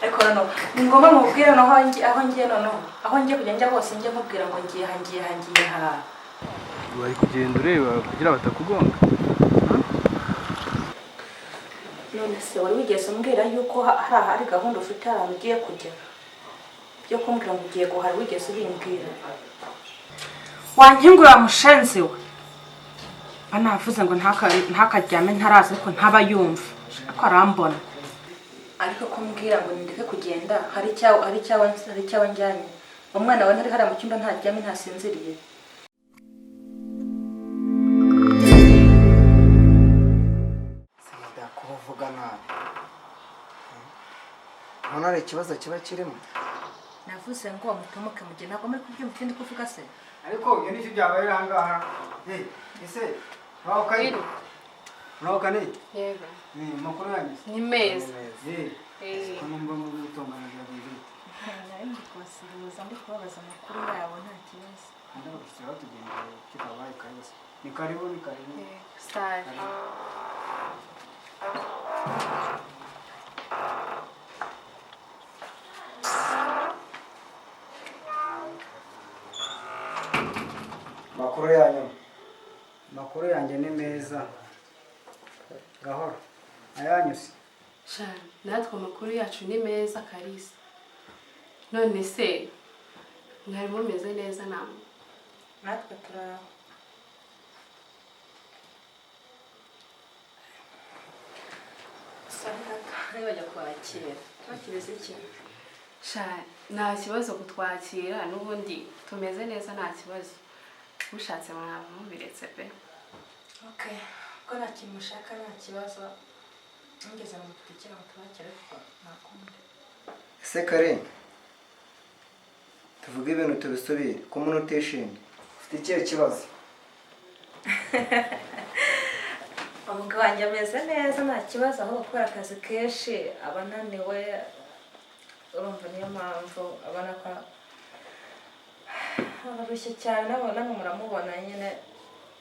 Ariko noneho ni ngombwa mubwire noneho aho ngiye, noneho aho ngiye kujya njya hose njye mubwira ngo ngiye aha, ngiye aha, ngiye aha. Bari kugenda ureba kugira batakugonga. None se wari wigeze umbwira yuko hari ahari gahunda ufite, hari ahantu ugiye kujya, byo kumbwira ngo ugiye guhara wigeze ubimbwira? Wankingurira mushenzi we! Mba navuze ngo ntakaryame ntaraza, ariko ntaba yumva ariko arambona. Ariko kumbwira ngo nindeke kugenda, hari icyawe njyanye? Umwana wawe ntari hariya mu cyumba, ntaryamye, ntasinziriye? Sida kuba uvuga nabi, ubona hari ikibazo kiba kirimo? Navuze ngo mutumuke mugihe, ntabwo muri kubyumva icyo ndi kuvuga se? Ariko ibyo nicyo byabaye aha ngaha. Ese uraho kayi, uraho kane? Yego. Ni amakuru yanyu se? Ni meza. Ko numva muri gutongana, byagenze bite? Nari ndi kubasuhuza, ndi kubabaza amakuru yabo, nta kibazo. Kandi abashyitsi batugendeye kitabaye karibu se. Ni karibu, ni karibu. Sare. Amakuru yanyu? Amakuru yanjye ni meza, gahoro. Ayanyu se? Sha, natwe amakuru yacu ni meza, Karisa. None se mwari mumeze neza namwe? Natwe turaho. Bajya kwakira, twakiriza iki? Sha, nta kibazo kutwakira, n'ubundi tumeze neza, nta kibazo. Mushatse mwaba mubiretse pe. Okay, ko nta kintu mushaka, nta kibazo. Ngeze ngo mututekere ngo tubakire, ariko nta kundi. Ese kare tuvuge ibintu tubisubire, ko umuntu utishimye, ufite ikihe kibazo? Umugabo wanjye ameze neza, nta kibazo, ahubwo kubera akazi kenshi aba ananiwe, urumva niyo mpamvu abona ko abarushye cyane. Namwe muramubona nyine,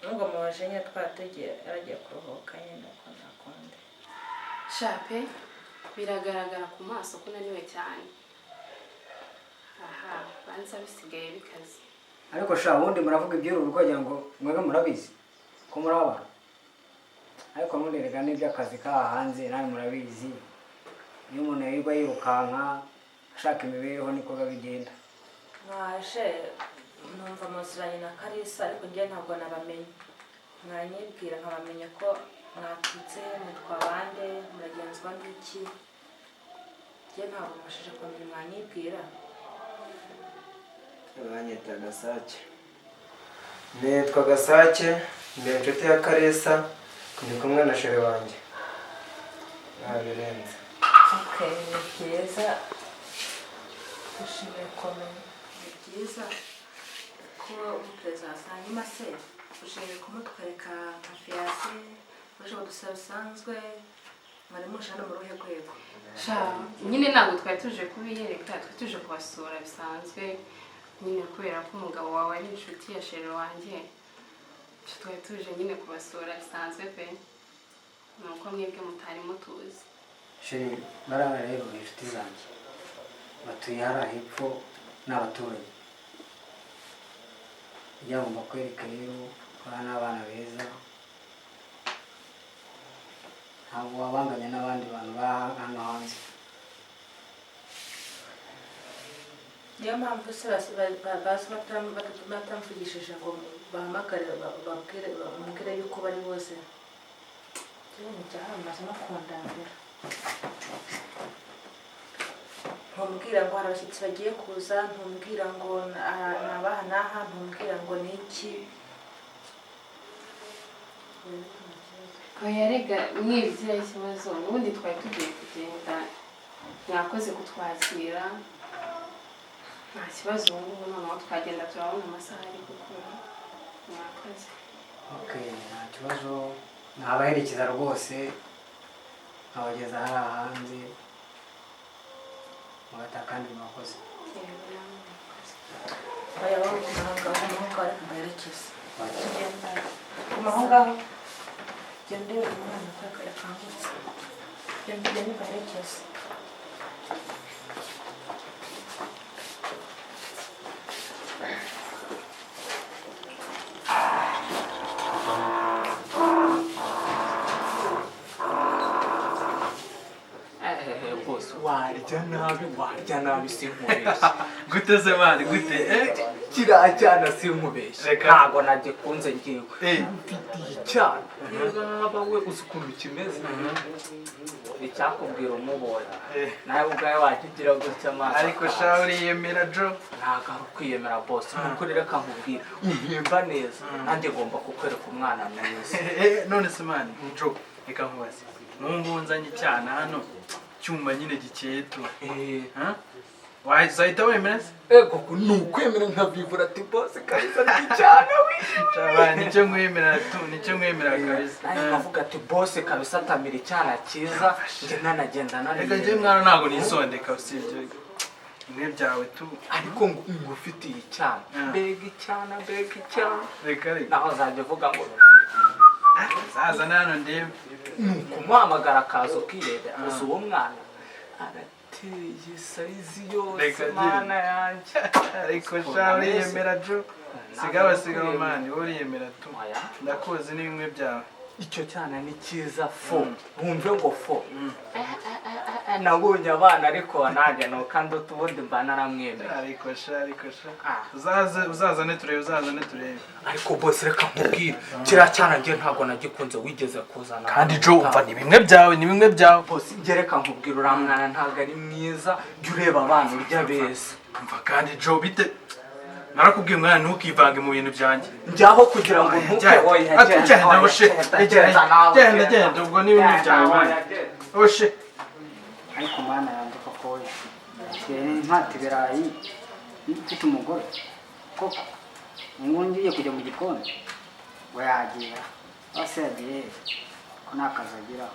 nubwo mubaje nyine twari tugiye, yaragiye kuruhuka nyine, ko nta kundi. Sha pe, biragaragara ku maso ko unaniwe cyane. Aha banza bisigaye bikaze. Ariko sha, ubundi muravuga iby'uru rugo wagira ngo mwebwe murabizi ko muri abana, ariko nubundi rega n'iby'akazi kaha hanze nawe murabizi. Iyo umuntu yirirwa yirukanka ashaka imibereho, niko biba bigenda. Mwaje numva muziranye na Karisa, ariko njye ntabwo nabamenye. Mwanyibwira nkabamenya ko mwaturutse, mwitwa bande, muragenzwa n'iki? Njye ntabwo mubashije kumenya, mwanyibwira? Banyita Gasake, nitwa Gasake, ndi inshuti ya Karisa, ndi kumwe na chéri wanjye, nta birenze. Okay, ni byiza, dushimiye kumenya, ni byiza ko umuperezida. Hanyuma se uje kumutwereka nka fiancé, uje kudusaba bisanzwe, mwari muje hano mu ruhe rwego? Sha nyine, ntabwo twari tuje kubiyereka, twari tuje kubasura bisanzwe nyine, kubera ko umugabo wawe ari inshuti ya chéri wanjye. Twari tuje nyine kubasura bisanzwe pe, ni uko mwebwe mutari mutuzi. Chéri, bariya rero ni inshuti zanjye, batuye hariya hepfo, ni abaturanyi. Kugira ngo mbakwereke rero ko ari n'abana beza, ntabwo wabanganya n'abandi bantu bari hano hanze. Niyo mpamvu se baza batamvugishije ngo bahamagare, babwire, bamubwire yuko bari buze? Ibintu byahamaze no kundambira. Ntumbwira ngo hari abashyitsi bagiye kuza, ntumbwira ngo ni abaha n'aha, ntumbwira ngo ni iki. Oya rega, mwibwira ikibazo, ubundi twari tugiye kugenda. Mwakoze kutwakira, nta kibazo. Ubu ngubu noneho twagenda, turabona amasaha ari gukura. Mwakoze. Okay, nta kibazo, nabaherekeza rwose nkabageza hariya hanze mugataha, kandi mwakoze. Yego, namwe mwakoze. Oya, wowe guma aho ngaho, guma aho ngaho, reka mbaherekeze. Guma aho ngaho, genda urebe umwana ko yakangutse. Genda ugende ubaherekeze. Bose warya nabi sinkubeshye. Gute se mani, gute? Kiriya cyana sinkubeshye. Reka. Ntago nagikunze ngewe. Mfitiye icyana. Niba we uzi ukuntu kimeze. Icyakubwira umubonye. Nawe ubwawe wajya ugira gutya amaso. Ariko sha uriyemera Jo. Ntago ari ukwiyemera bose. Nuko rero kankubwira uhimba neza. Nanjye ngomba kukwereka umwana mwiza. None se mani, Jo, reka nkubaze. Nk'ubu nzanye icyana hano. Cyuma nyine gikeye tu. Wahita wemera se? Ego ni ukwemera nkabivura ati bose kabisa n'icyana we. Cyaba nicyo nkwemera tu, nicyo nkwemera kabisa. Nanjye nkavuga ati bose kabisa atamira icyana cyiza, njye nanagenda nanireba. Reka njye mwana ntabwo nisondeka usibye bimwe byawe tu. Ariko ngufitiye icyana. Mbega icyana, mbega icyana. Reka reka. Naho uzajya uvuga ngo zaza hano ndebe. Kumuhamagara akaza ukirebera gusa uwo mwana arateye sayizi yose mana yanjye. Ariko sha uriyemera Jo. Sigaho sigaho mani, uriyemera tu. Ndakuzi ni bimwe byawe. Icyo cyana ni cyiza fo. Wumve ngo fo. Nabonye abana ariko nanjye nuko nduta ubundi mba naramwemera. Ariko sha, ariko sha. Uzaze uzazane turebe, uzazane turebe. Ariko bose reka nkubwire, kiriya cyana njye ntabwo nagikunze wigeze kuzana. Kandi Jo umva ni bimwe byawe, ni bimwe byawe. Bose njye reka nkubwire uriya mwana ntabwo ari mwiza, jya ureba abana urya beza. Umva kandi Jo bite narakubwiye mwana ntukivange mu bintu byanjye. Njyaho kugira ngo ntuke oya genda oshe. Genda genda ubwo ni bimwe byawe mwana. Oshe. Ariko mwana yanjye koko we mpata ibirayi mfite umugore koko ubu ngiye kujya mu gikoni ngo yagira bose yagiye ko nta kazi agira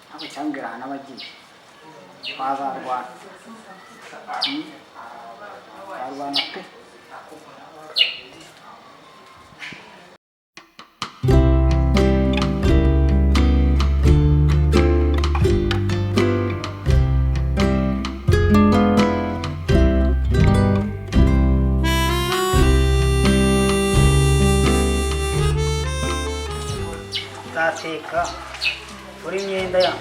ntabwo cyambwira ahantu aba agiye twazarwana twarwana pe. Nzateka uri imyenda ya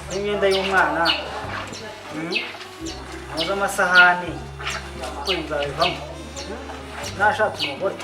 uri imyenda y'umwana nkoza amasahani kuko nzabivamo nashatse umugore.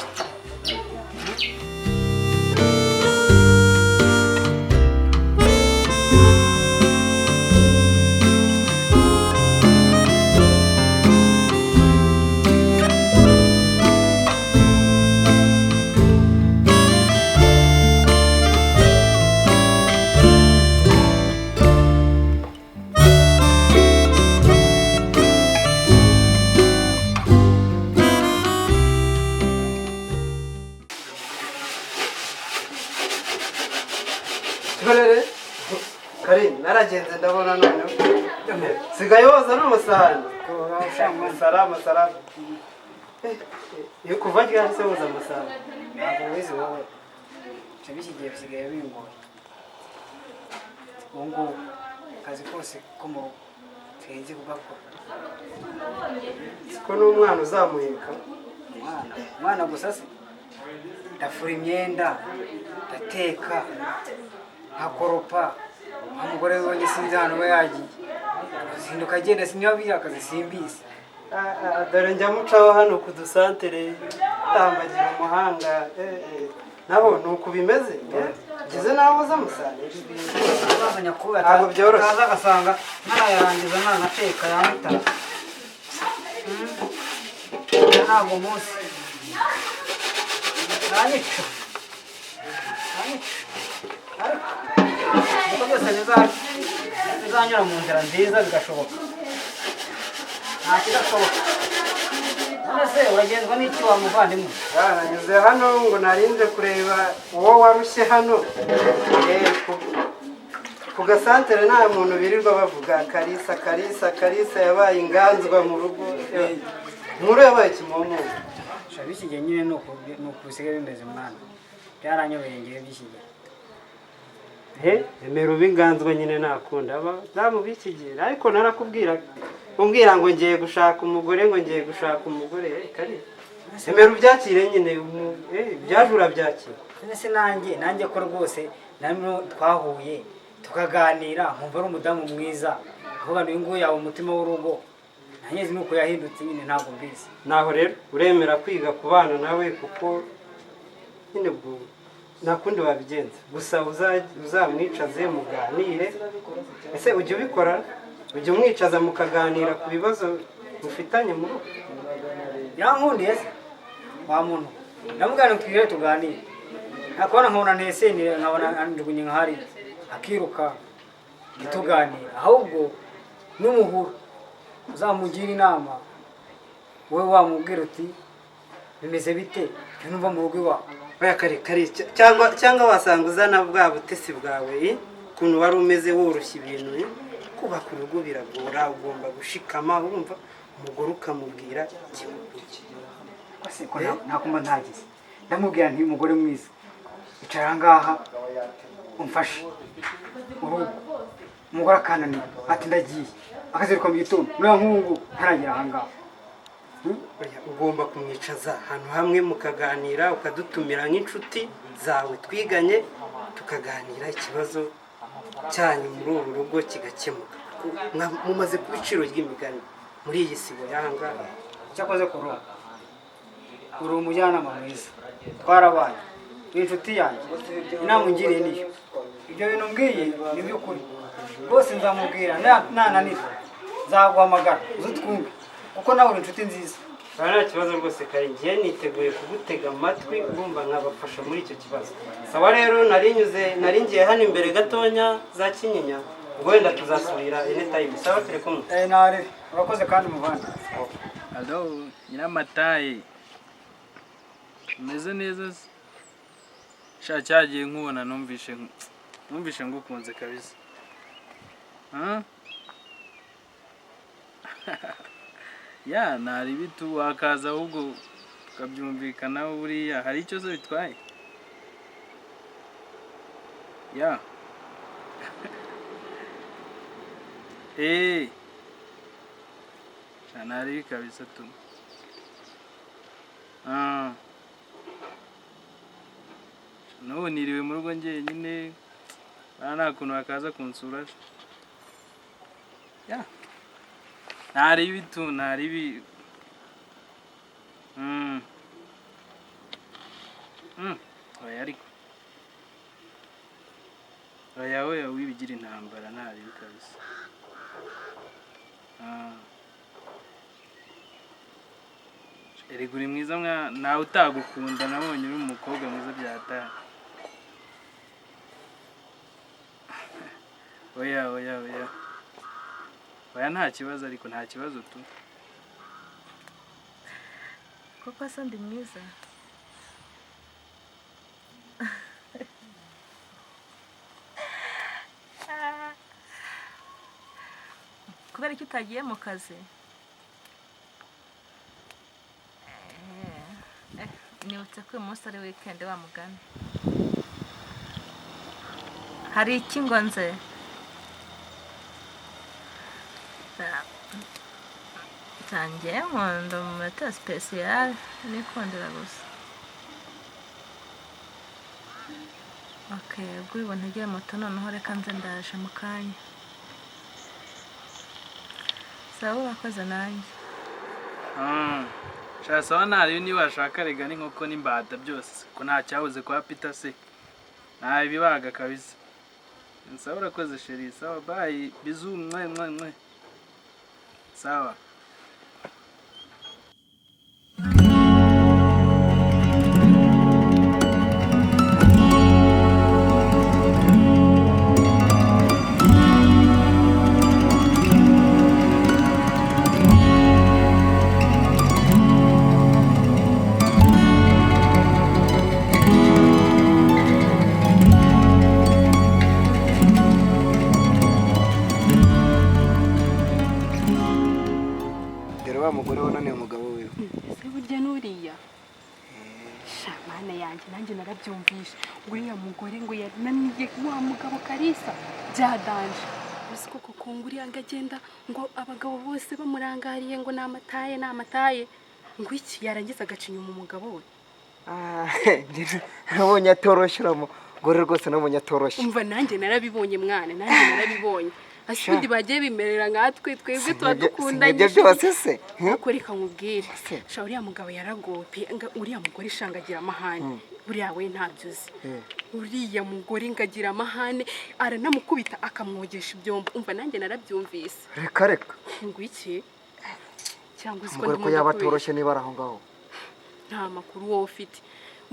Karim, naragenze ndabona noneho sigaye woza n'amasahani. Salama salama. Iyo kuva ryari se woza amasahani? Ntabwo wize wowe. Ibyo b'iki gihe bisigaye bingoye. Ubu ngubu akazi kose ko mu rugo turinze kugakora. Siko n'umwana uzamuheka. Umwana, umwana gusa se? Ndafura imyenda, ndateka, nkakoropa. Umugore we sinzi ahantu we yagiye azinduka agenda sinabira akazi simbizi. Dore njya mucaho hano ku dusantere tambagira umuhanda nabo ni uku bimeze. Ngeze naho uza musane ntabwo byoroshye. Kaza agasanga narayarangiza ntanateka yamita ntabwo munsi nanyica ariko uko byose bizanyura mu nzira nziza bigashoboka nta kidashoboka. None se uragenzwa n'iki wa muvandimwe? Nanyuze hano ngo narinze kureba uwo warushye hano ku gasantere nta muntu birirwa bavuga Kalisa Kalisa Kalisa yabaye inganzwa mu rugo. Inkuru yabaye kimomo. B'iki gihe nyine ni uku bisigaye bimeze mwana. Byaranyobeye ngewe by'iki gihe. Emera ube inganzwa nyine nakunda abadamu b'iki gihe, ariko narakubwira umbwira ngo ngiye gushaka umugore, ngo ngiye gushaka umugore, kare emera ubyakire nyine, ibyaje urabyakira. Ese nanjye ko rwose namwe twahuye tukaganira nkumva ari umudamu mwiza, avuga ngo uyu nguyu yaba umutima w'urugo, nanjye nzi nuko yahindutse nyine ntabwo mbizi. Naho rero uremera kwiga kubana nawe kuko nyine ubwo nta kundi wabigenza, gusa uzamwicaze muganire. Ese ujya ubikora? Ujya umwicaza mukaganira ku bibazo mufitanye mu rugo? Yankundiye se wa muntu, ndamubwira ngo twigire tuganire, nakubona nkabona ntesenire, nkabona anjugunye nka hariya akiruka ntituganire. Ahubwo n'umuhura uzamugira inama, wowe wamubwira uti bimeze bite numva mu rugo iwawe. Oya kare kare, cyangwa wasanga uzana bwa butesi bwawe, ukuntu wari umeze woroshya ibintu. Kubaka urugo biragora, ugomba gushikama, urumva umugore ukamubwira iki. Ntakumva ntagize, ndamubwira nti umugore mwiza icara aha ngaha umfashe urugo, umugore akananira ati ndagiye, akaziruka mu gitondo nuriya nk'ubu ntaragera aha ngaha. Ugomba kumwicaza ahantu hamwe mukaganira, ukadutumira nk'inshuti zawe twiganye, tukaganira ikibazo cyanyu muri uru rugo kigakemuka. Mumaze kuba iciro ry'imigani muri iyi sibo y'aha ngaha. Cyakoze kuruha uri umujyanama mwiza, twarabaye uri inshuti yanjye, inama ungiriye niyo, ibyo bintu mbwiye ni iby'ukuri rwose. Nzamubwira nananira nzaguhamagara uze twumve, kuko nawe uri inshuti nziza. Nta kibazo rwose kare, ngiye niteguye kugutega amatwi, urumva nkabafasha muri icyo kibazo. Sawa rero, nari ngiye hano imbere gatonya za Kinyinya, ubwo wenda tuzasubira anytime. Sawa, turi kumwe. Nare urakoze kandi muvandi. Alo Nyiramataye, umeze neza se? Sha cyagiye nkubona numvishe ngukunze kabisa. Ya nari bitu wakaza ahubwo tukabyumvikana, buriya hari icyo se bitwaye? Ya sha nari kabisa tu. N'ubu niriwe mu rugo njyenyine, nta kuntu bakaza kunsura. Ya ntari bitu ntari bi oya, ariko oya oya wibigira intambara, ntari kabisa. Erega uri mwiza nawe utagukunda, nabonye uri umukobwa mwiza byataye. Oya oya oya oya nta kibazo, ariko nta kibazo tu. Koko se ndi mwiza? Kubera ko utagiye mu kazi? Nibutse ko uyu munsi ari weekend wa mugani. Hari iki ngo nze? Ntangiye nkunda mu mata special, nikundira gusa. Okay, ubwo ubibona ntegera moto noneho reka nze ndaje mu kanya. Sawa urakoze nanjye. Sha sawa ntari niba washaka rega n'inkoko n'imbata byose, ko nta cyabuze kwa Peter se. Nta bibaga kabisa. Sawa urakoze sheri, sawa bye, bizu mwe mwe mwe. Sawa. wanjye, nanjye narabyumvishe. Uriya mugore ngo yananiye wa mugabo Kalisa byadanje. Uzi koko kungu uriya ngo agenda ngo abagabo bose bamurangariye ngo ni amataye ni amataye, ngo iki, yarangiza agaca inyuma umugabo we. Ah, nabonye atoroshye uriya mugore rwose, nabonye atoroshye. Umva, nanjye narabibonye mwana, nanjye narabibonye. Ase ubundi bagiye bimerera nkatwe, twebwe tuba dukundanye. Ibyo byose se? Ariko reka nkubwire. Se. Sha, uriya mugabo yaragowe pe. Uriya mugore shanga agira amahane. Buriya we ntabyo uzi, uriya mugore ngo agira amahane, aranamukubita akamwogesha ibyombo. Umva, nanjye narabyumvise. Reka reka. Ngo iki? Cyangwa uzi ko Umugore ndimo ko yaba ndakubeshya? atoroshye niba ari aho ngaho. Nta makuru wowe ufite.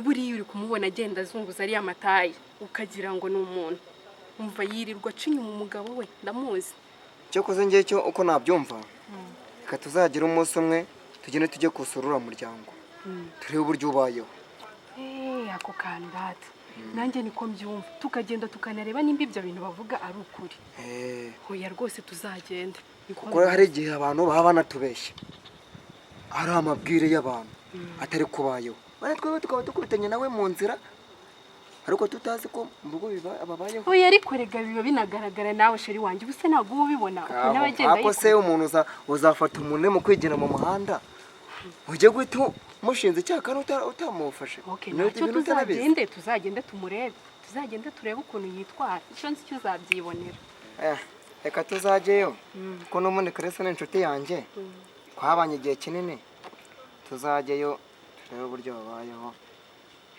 Buriya uri kumubona agenda azunguza ariya mataye ukagira ngo ni umuntu. Umva, yirirwa aca inyuma umugabo we, ndamuzi. Cyokoze ngewe cyo uko nabyumva, reka tuzagire umunsi umwe tugende tujye gusura uriya muryango, turebe uburyo ubayeho. Eh, ako kantu rata, nanjye niko mbyumva. Tukagenda tukanareba nimba ibyo bintu bavuga ari ukuri. Hoya rwose, tuzagenda. Niko. Kuko hari igihe abantu baba banatubeshya, ari amabwire y'abantu atari kubayeho. Bane twebwe tukaba dukubitanye nawe mu nzira, ariko tutazi ko mu rugo babayeho. Oya, ariko rega biba binagaragara nawe, chéri wanjye. Ubu se ntabwo uba ubibona ukuntu aba agenda Ako se umuntu uzafata umuntu uri mu kwigira mu muhanda, ujye guhita umushinze icyaha kandi utamufashe? Okay, Ibintu ntacyo. utanabizi. Tuzagende tumurebe, tuzagende turebe ukuntu yitwara. Icyo nzi cyo uzabyibonera. Reka tuzajyeyo, kuko n'ubundi Kalisa ni inshuti yanjye, twabanye igihe kinini. Tuzajyeyo turebe uburyo babayeho,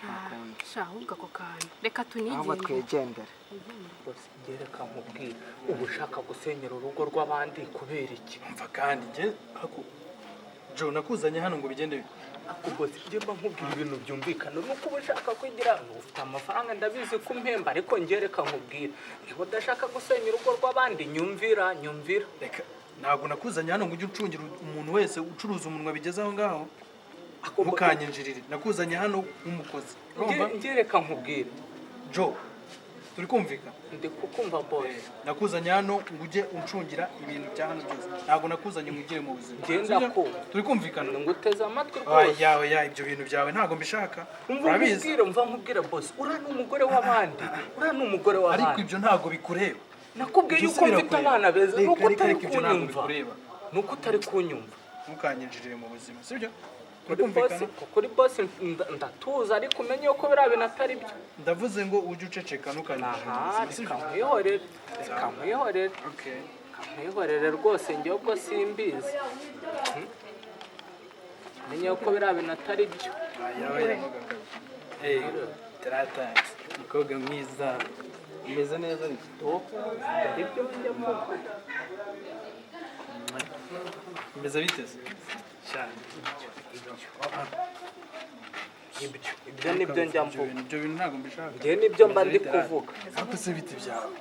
nta kundi. Sha, ahubwo ako kantu reka Ahubwo tunigende. twigendere. Rwose reka nkubwire, uba ushaka gusenyera urugo rw'abandi kubera iki? Umva kandi, njye ako Jo nakuzanye hano ngo bigende bite? Ubwo njye mba nkubwira ibintu byumvikana, nuko uba ushaka kwigira ufite amafaranga. Ndabizi ko umpemba, ariko njye reka nkubwire, niba udashaka gusenya urugo rw'abandi, nyumvira, nyumvira. Reka, ntabwo nakuzanye hano ngo ujye ucungira umuntu wese ucuruza umunwa bigeze aho ngaho. Ntukanyinjirire, nakuzanye hano nk'umukozi, urumva? Njye reka nkubwire. Jo, turi kumvikana? Ndi kukumva, boss. Nakuzanye hano ngo ujye uncungira ibintu bya hano byose, ntabwo nakuzanye ngo ugire mu buzima. Ngenda Sibyo? ko. Turi kumvikana? Nguteze amatwi rwose. Oya oya, ibyo bintu byawe ntabwo mbishaka. Umva. Urabizi. Nkubwire, umva nkubwire, boss, uriya ni umugore w'abandi, uriya ni umugore Ariko w'abandi. ibyo ntabwo bikureba. Nakubwiye Ibyo yuko si mfite birakureba. abana beza. Reka, Nuko reka, utari reka, ibyo ntabwo kunyumva. bikureba. Nuko utari kunyumva. Ntukanyinjirire mu buzima, sibyo? Kuri boss. Turi kumvikana? Kuri boss ndatuza, ariko umenye ko biriya bintu atari byo. Ndavuze ngo ujye uceceka, ntukanyinjirire mu Aha. buzima, sibyo? Reka nkwihorere, reka nkwihorere. Okay. Reka nkwihorere rwose, njyewe ubwo simbizi. Menye ko biriya bintu atari byo. Oya oya, ntugakabye. Eh, taratanze umukobwa mwiza, umeze neza ariko. Ibyo njya mvuga. Umeze bite se cyane? Ibyo nibyo njya mvuga. Ibyo bintu ntabwo mbishaka. Njyewe nibyo mba ndi kuvuga. Ariko se bite byawe?